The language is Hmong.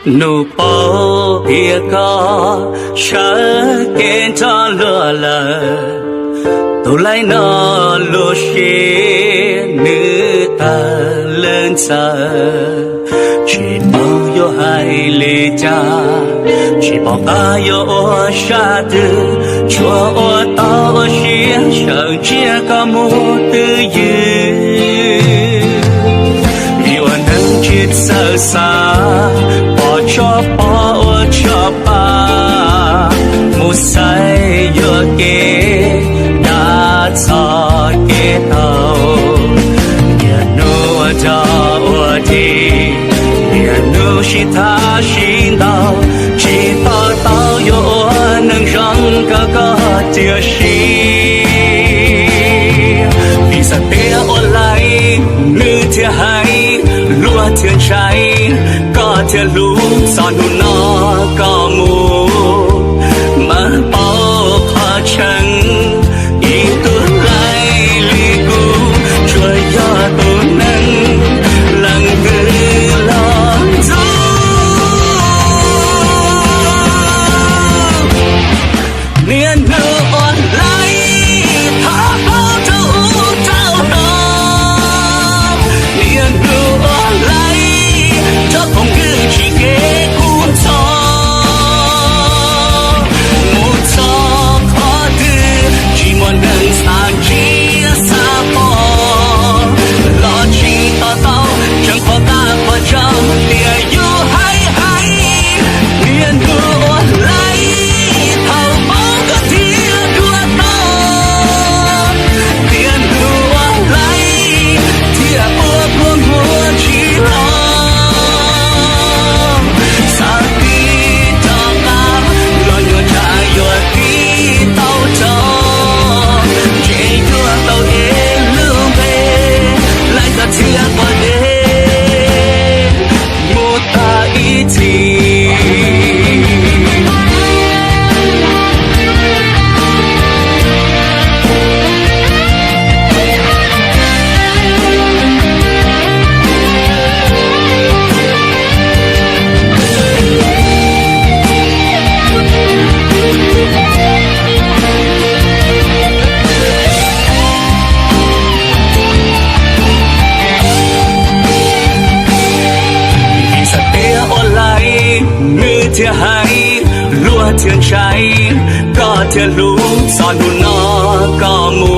Nug paub tias koj sawv kev nrog luag lawm, tus laij no lub siab nws tawg lawm ntxawm. Tsis paub yuav hais li cas, tsis pom qab yuav ua sab twg, tsuas ua tau ua siab sawv ntsiab koj mus twj ywm. Vim ua neeg tsis txawj xav, pom tshoj pom ua tshoj pam, mus xaiv yuam kev dag txog kev tau. Niaj hnub ua dog ua dig, niaj hnub sib tham sib ntaus, tsis to taub yuav ua neeg zoo nkauj koj tiam sis. Vim xav tias ua laij nws thiaj hais, luag thiaj ntshai, koj thiaj hlub, txog hnub no koj mus, mas paub qhov tseeb, ib tug laij li kuv tsuas yog tus neeg leej twg los ntxub. Niaj hnub ua laij thov paub rau ub rau no, niaj hnub ua laij rau phooj ywg tsis kev kub ntxhov. Mus txog qhov twg tsis muaj neeg xav ntsib xav pom, los tsis to taub tseem pom qab pom tsaug tias yus hais hais. Niaj hnub ua laij thaum paub koj thiaj dua toj, niaj hnub ua laij thiaj ua pluag muag tsis los. Xav tig rov qab los nyuam qhuav yuav tig tau tso, ntshe yuav tau ev lub npe laij koj thiaj pom deb mus tag ib txhis. Vim xav tias ua laij nws thiaj hais, luag thiaj ntshai, koj thiaj hlub, txog hnub no koj mus,